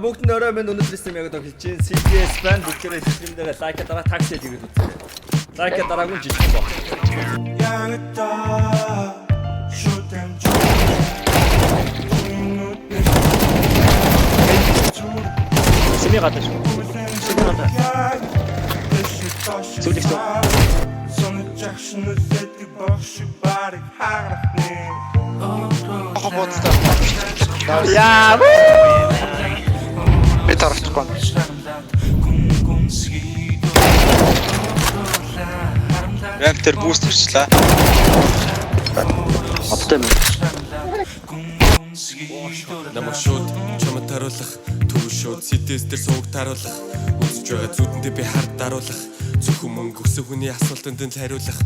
Бүгд нь орой минь, өнөөдөр stream яг одоо хийж чинь CTS байна. Бүгдээрээ stream дээр like дараа такси хийгээд үзээрэй. Like дараагүй нь жижиг баг. Сими гадаа шүү. Сими гадаа. Сүүлэх шүү. Яа. Би тарахгүй. Рамп дээр boost ирчлээ. Одтой юм. Намайг шууд чамд харуулах, төв шууд CTS дээр сувг таруулах, үзэж байгаа зүудэндээ би хар даруулах, зөвхөн мөнгө өгсөн хүний асуултанд нь хариулах.